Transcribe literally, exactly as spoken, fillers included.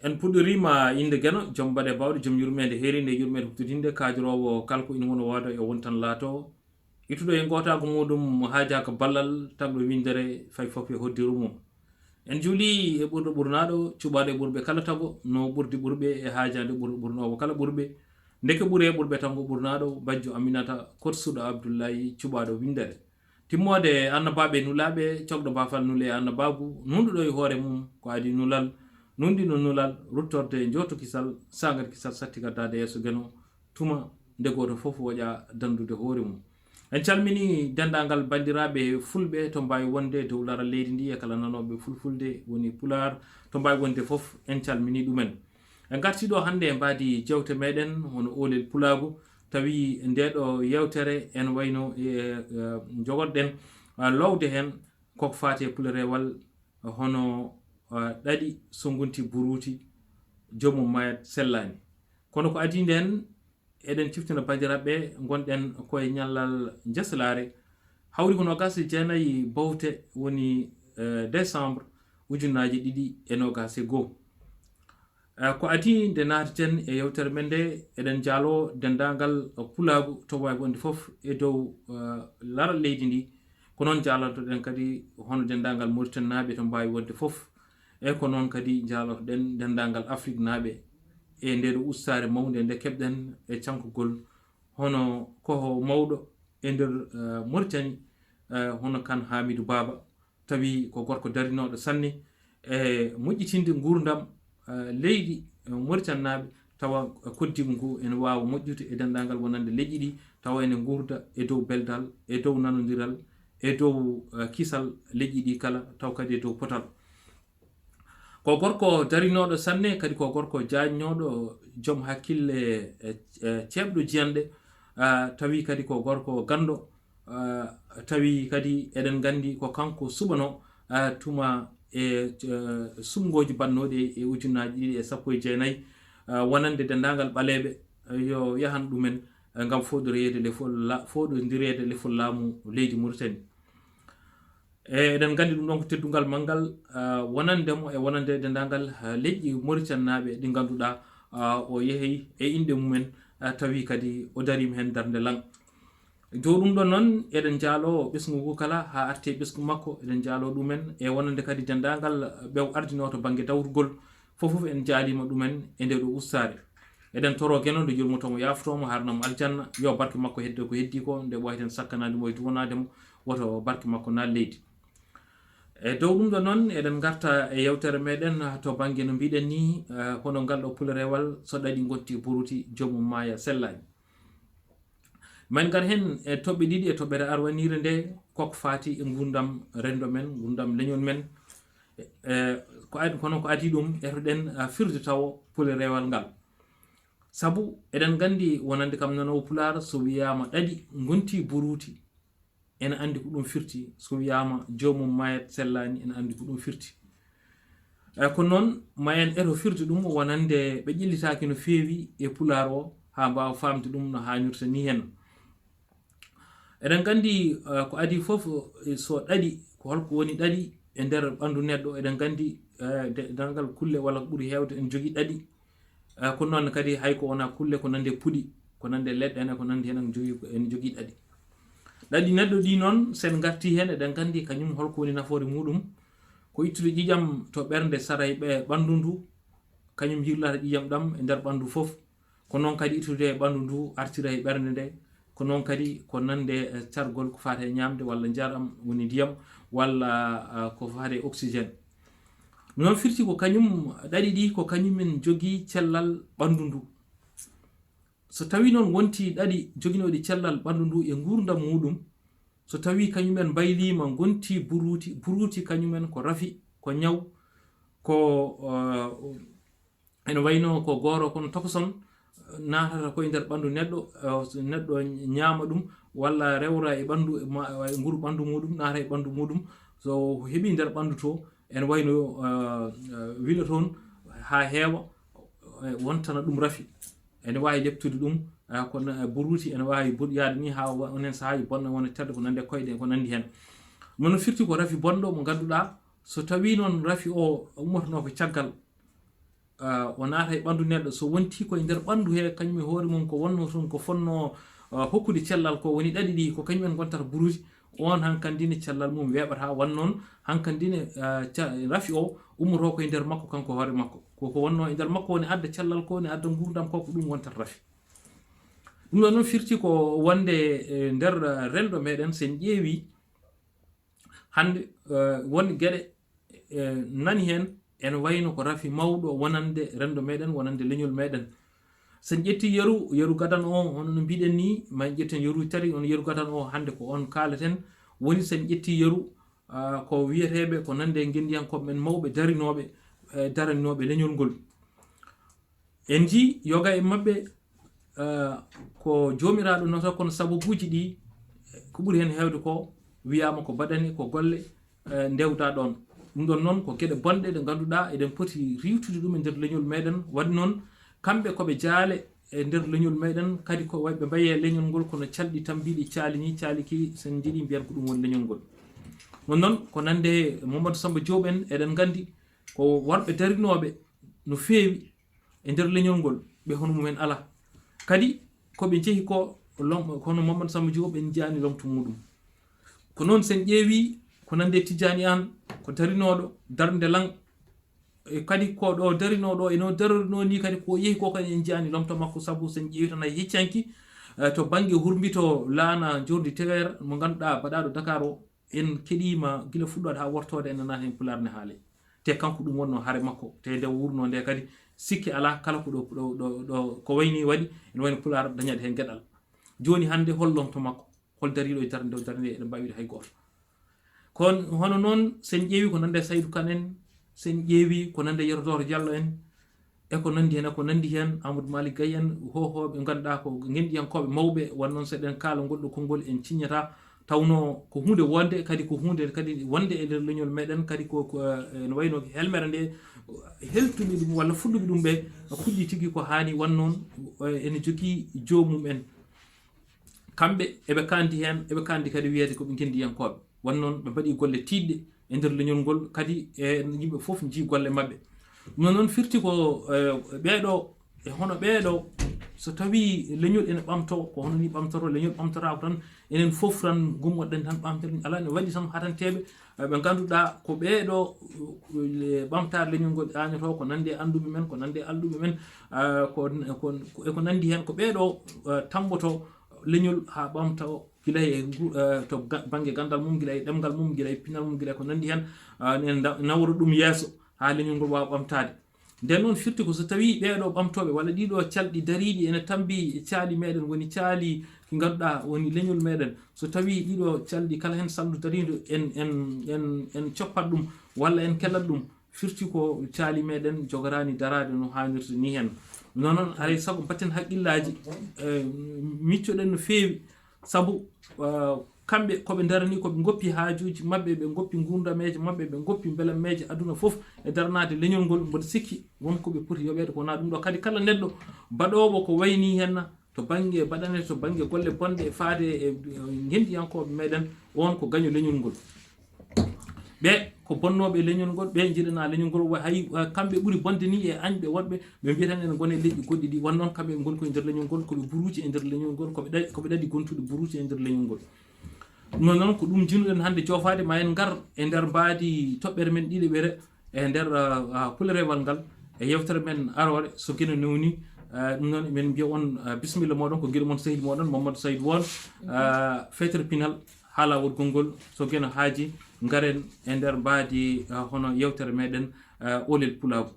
En puɗɗoriima innde Geno, joom mbaɗe baawɗe, joom yurmeende heeriinde, yurmeende huɓtodinnde, kaajoroowo kala ko ina wona waado e wontan laatoo. Ittuɗo e ngootaagu muuɗum, haajaaka ballal, tagɗo winndere, fay fof e hoddiru mum. En njuulii e ɓurɗo ɓurnaaɗo, cuɓaaɗo e ɓurɓe kala tago, no ɓurdi ɓurɓe e haajaade ɓurɗo ɓurnoowo kala ɓurɓe. Ndeke ɓuri e ɓurɓe tan ko ɓurnaaɗo, bajjo Aminata, korsuɗo Abdullahi, cuɓaaɗo winndere. Timmoode annabaaɓe e nulaaɓe, cokɗo baafal nule e annabaagu, nunɗuɗo e hoore mum ko adii nulal, nunɗino nulal, ruttorde e njooto kisal, saangar kisal satti gaddaade yeeso Geno, tuma nde gooto fof woƴa danndude hoore mum. En calminii denndaangal banndiraaɓe fulɓe to mbaawi wonde dow laral leydi ndi e kala nanooɓe fulfulde woni pulaar to mbaawi wonde fof, en calminii ɗumen. En ngartii ɗo hannde e mbaadi jeewte meɗen hono oolel pulaagu, tawi ndeɗo yeewtere en wayno e, e, jogorɗen, a, lowde heen koko faati e pulerewal hono, a, ɗaɗi so ngonti buruuti, joomum mayat sellaani. Kono ko adii ndeen, eɗen ciftina banndiraaɓe, ngonɗen koye ñallal Njaslaare, hawri ko noogaas e jeenayi bowte woni, e, décembre ujunnaaji ɗiɗi e noogaas e goo. E, ko adii nde naataten e yeewtere men nde, eɗen njaaloo denndaangal pulaagu to waawi wonde fof e dow, e, laral leydi ndi. Ko noon njaalantoɗen kadi hono denndaangal Mauritanie naaɓe to mbaawi wonde fof. E ko noon kadi njaalatoɗen denndaangal Afrik naaɓe e ndeɗo ustaare mawnde nde keɓɗen e cankugol hono koho mawɗo e nder, e, Mauritanie, e, hono Kan Hamidou Baba. Tawi ko gorko darinooɗo sanne e moƴƴitinde nguurndam, e, leydi, e, Mauritanie naaɓe, tawa koddigu ngu ene waawa moƴƴude e denndaangal wonande leƴƴi ɗi, tawa ene nguurda e dow beldal, e dow nanondiral, e dow, e, kisal leƴƴi ɗi kala, taw kadi e dow potal. Ko gorko darinooɗo sanne, kadi ko gorko jaajnooɗo, joom hakkille, e, e, ceeɓɗo jiyanɗe, a, tawi kadi ko gorko ganndo, a, tawi kadi eɗen nganndi ko kanko suɓanoo, a, tuma e, e, suɓngooji baɗnooɗi e ujunnaaji ɗiɗi e sappo e jeenayi, a, wonande denndaangal ɓaleeɓe, a, yo yahan ɗumen, a, ngam fooɗondireede lefol la-, fooɗondireede lefol laamu leydi Mauritanie. E, eɗen nganndi ɗum ɗoon ko teddungal manngal, a, wonande mo e wonande denndaangal, a, leƴƴi Mauritanie naaɓe ɗi ngannduɗaa, a, o yehi e inɗe mumen, a, tawi kadi o dariima heen darnde laŋ. Dow ɗum ɗoon noon, eɗen njaaloo ɓesngu ngu kala haa arti e ɓesngu makko, eɗen njaaloo ɗumen e wonande kadi denndaangal ɓe o ardinoo to bannge dawrugol, fof fof en njaaliima ɗumen e ndee ɗoo ustaare. Eɗen toroo Geno nde yurmotoo mo, yaafotoo mo, haarana mo aljanna, yo barke makko heddo ko heddii ko, nde ɓooyten sakkanaade mo e duwanaade mo, woto barke makko naat leydi. E dow ɗum ɗo noon, eɗen ngarta e yeewtere meɗen to bannge no mbiɗen ni, eh, hono ngal ɗo pulerewal, so ɗaɗi ngonti buruti, joomum maaya sellaani. Men ngar heen e toɓɓe ɗiɗi e toɓɓere arwaniire nde, koko faati e nguurndam renndo men, nguurndam leñol men. E, ko ad-, kono ko adii ɗum, etoɗen, ah, firde tawo pulerewal ngal. Sabu eɗen nganndi wonande kam nanoowo pulaar, so wiyaama ɗaɗi ngonti buruti, ene anndi ko ɗum firti. So wiyaama joomum mayat sellaani, ene anndi ko ɗum firti. Eh, ko noon, ma en eto firde ɗum wonande ɓe ƴellitaaki no feewi e pulaar o, haa mbaawa faamde ɗum no haanirta ni heen. Eɗen nganndi, eh, ko adii fof, eh, so ɗaɗi, ko holko woni ɗaɗi e nder ɓanndu neɗɗo? Eɗen nganndi, eh, de-, denndaangal kulle walla ko ɓuri heewde ene jogii ɗaɗi. Eh, ko noon kadi hay ko wonaa kulle, ko nande puɗi, ko nande leɗɗe heen, ko nande heen ene jogii, ene jogii ɗaɗi. Ɗaɗi neɗɗo ɗi noon, so en ngartii heen, eɗen nganndi kañum holko woni nafoore muɗum? Ko ittude ƴiƴam to ɓernde sara e ɓe-, ɓanndu ndu, kañum yirlata ƴiƴam ɗam e nder ɓanndu fof. Ko noon kadi ittude e ɓanndu ndu, artira e ɓernde nde. Ko noon kadi ko nande e cargol ko faati e ñaamde walla njaram woni ndiyam walla, ah, ko faati e oxygène. Noon firti ko kañum, ɗaɗi ɗi ko kañum en jogii cellal ɓanndu ndu. So tawii noon wontii ɗaɗi joginooɗi cellal ɓanndu ndu e nguurndam muɗum, so tawii kañum en mbayliima ngontii buruuti, buruuti kañum en ko rafi, ko ñaw, ko, ah, ene wayno ko gooro kono tokoson, eh, naatata koye nder ɓanndu neɗɗo, eh, so neɗɗo ñaama ɗum, walla rewra e ɓanndu ma-, e nguru ɓanndu muɗum, naata e ɓanndu muɗum. So heɓii nder ɓanndu to, ene wayno, eh, eh, wila toon haa heewa, eh, wontana ɗum rafi. Ene waawi leptude ɗum, eh, ko na-, buruuti ene waawi bon-, yaade ni haa wo-, onen sahaaji bonna wona tedda ko nande koyɗe, ko nandi heen. Noon firti ko rafi bonɗo mo ngannduɗaa, so tawii noon rafi o ummotonoo ko caggal, o naata e ɓanndu neɗɗo, so wontii ko e nder ɓanndu he, kañum e hoore mum ko wonnoo toon ko fonnoo hokkude cellal, ko woni ɗaɗi ɗi, ko kañum en ngontata buruuji, oon hankandi ne cellal mum weeɓata. Wan noon hankandi ne rafi o ummotoo ko e nder makko, kanko hoore makko. Ko ko wonnoo e nder makko woni adda cellal ko, ne adda nguurndam ko, ko ɗum wontata rafi. Ɗum ɗo noon firti ko wonde e nder renndo meɗen, sen ƴeewi hannde won geɗe nani heen, ene wayno ko rafi mawɗo wonande renndo meɗen, wonande leñol meɗen. Sen ƴetti yeru, yeru gadan o, hono no mbiɗen ni, ma en ƴetten yeru tati, on yeru gadan o hannde ko on kaaleten. Woni sen ƴetti yeru, ko wiyeteeɓe ko nande e ngenndiyankooɓe men mawɓe darinooɓe, daranooɓe leñol ngol. En njii yoga e maɓɓe, ko Joomiraaɗo noto, kono sababuuji ɗi, ko ɓuri heen heewde ko wiyaama ko baɗani, ko golle ndewda ɗoon. Ɗum ɗoon noon ko geɗe bonɗe ɗe ngannduɗaa eɗen poti riiwtude ɗum e nder leñol meɗen. Waɗi noon, kamɓe ko ɓe jaale e nder leñol meɗen, kadi ko wayi ɓe mbaye leñol ngol kono calɗi tambiiɗi caali ni, caali ki sen njiɗi mbiyan ko ɗum woni leñol ngol. Ɗum noon ko nande Mamadou Samba Diop en, eɗen nganndi ko worɓe darinooɓe no feewi e nder leñol ngol, ɓe hono mumen alaa. Kadi ko ɓe njehi ko lom-, kono Mamadou Samba Diop ɓe njiyaani lomto muɗum. Ko noon sen ƴeewi ko nande Tijjaani Aan, ko darinooɗo darnde lan, e kadi ko ɗo darinooɗo e no darinoo ni, kadi ko yehi ko kadi en njiyaani lomto makko, sabu sen ƴeewi tan hay heccanki to bannge hurmbito laana njoordi teweer mo ngannduɗaa baɗaaɗo Dakar o, en keɗiima gila fuɗɗoode haa wortoode, en nanaani heen pulaar ne haale. Te kanko ɗum wonnoo hare makko, te nde wurnoo nde kadi sikke alaa, kala ko ɗo, ɗo, ɗo, ɗo ko wayni waɗi, ene wayno pulaar dañat heen geɗal. Jooni hannde hol lomto makko, hol dariiɗo e darnde, darnde eɗen mbaawi hay gooto. Kono hono noon sen ƴeewi ko nande Saydu Kan en, sen ƴeewi ko nande Yero Dooro Jallo en, e ko nanndi heen, e ko nanndi heen, Amadou Malick Gaye en, hohooɓe ngannduɗaa ko ngenndiyankooɓe mawɓe, wan noon so eɗen kaala ngol ɗo konngol en ciññata, tawnoo ko huunde wonde, kadi ko huunde kadi wonde e nder leñol meɗen, kadi ko, ko, eh, no wayno helmere nde, heltuɓe ɗum walla fuɗɗuɓe ɗum ɓe, fuɗɗi tigi ko haani, wan noon, eh, ene jogii joomum en. Kamɓe eɓe kandi heen, eɓe kandi kadi wiyeede ko ɓe ngenndiyankooɓe. Wan noon ɓe mbaɗi golle tiiɗɗe e nder leñol ngol, kadi e yimɓe fof njii golle maɓɓe. Ɗum noon firti ko, eh, ɓeeɗo, e hono ɓeeɗo, so tawii leñol ene ɓamtoo, ko hono ni ɓamtotoo, leñol ɓamtotaako tan, enen fof tan ngummoɗen tan ɓamtoɗen. Alaa, ne waɗi tan hatanteeɓe, eh, ɓe ngannduɗaa ko ɓeeɗo, eh, ɓamtaare leñol ngol ƴaañotoo, ko nande e annduɓe men, ko nande e alɗuɓe men, eh, ko, ko, e ko nanndi heen, ko ɓeeɗo, eh, tammbotoo leñol haa ɓamtoo, gila e ngu-, eh, to ga-, bannge ganndal mum, gila e ɗemngal mum, gila e pinal mum, gila e ko nanndi heen, ah, ne nda-, nawra ɗum yeeso haa leñol ngol waawa ɓamtaade. Nden noon firti ko so tawii ɓeeɗo ɓamtooɓe walla ɗiɗo calɗi dariiɗi ene tammbi e caali meɗen, woni caali ki ngannduɗaa woni leñol meɗen. So tawii ɗiɗo calɗi kala heen salndu dariindo en, en, en, en coppat ɗum walla en kellat ɗum, firti ko caali meɗen jogoraani daraade no haanirta ni heen. Noon noon, alay sago mbatten haqqillaaji, eh, miccoɗen no feewi, sabu, eh, kamɓe ko ɓe darani, ko ɓe ngoppi haajuuji maɓɓe, ɓe ngoppi nguurdameeje maɓɓe, ɓe ngoppi mbelammeeje aduna fof e daranaade leñol ngol. Mboɗo sikki won ko ɓe poti yoɓeede, ko wonaa ɗum ɗo. Kadi kala neɗɗo baɗoowo ko wayni heen, to bannge baɗane, to bannge golle bonɗe faade e, e ngenndiyankooɓe meɗen, on ko gaño leñol ngol. Ɓe ko bonnooɓe leñol ngol, ɓe njiɗanaa leñol ngol, wa-, hay, wa-, kamɓe ɓuri bonde ni e añɓe woɗɓe, ɓe mbiyata en ene ngona e leƴƴi goɗɗi ɗi, wan noon kamɓe ɓe ngoni ko e nder leñol ngol, ko ɓe buruuji e nder leñol ngol, ko ɓe ɗa-, ko ɓe ɗaɗi gontude buruuji e nder leñol ngol. Ɗum noon, ko ɗum njiɗuɗen hannde joofaade, ma en ngar e nder mbaadi toɓɓere men ɗiɗaɓere e nder, ah, ah, pulareewal ngal, e yewtere men aroore, so Geno newni, ah, ɗum noon, emin mbiya on, ah, bisimilla mooɗon, ko giɗo mon, sehil mooɗon, Mamadou Saydou Won, ah, feetere pinal, haala woɗgol ngol, so Geno haaji, ngaren e nder mbaadi, ah, hono yewtere meɗen, ah, Oolel Pulaagu.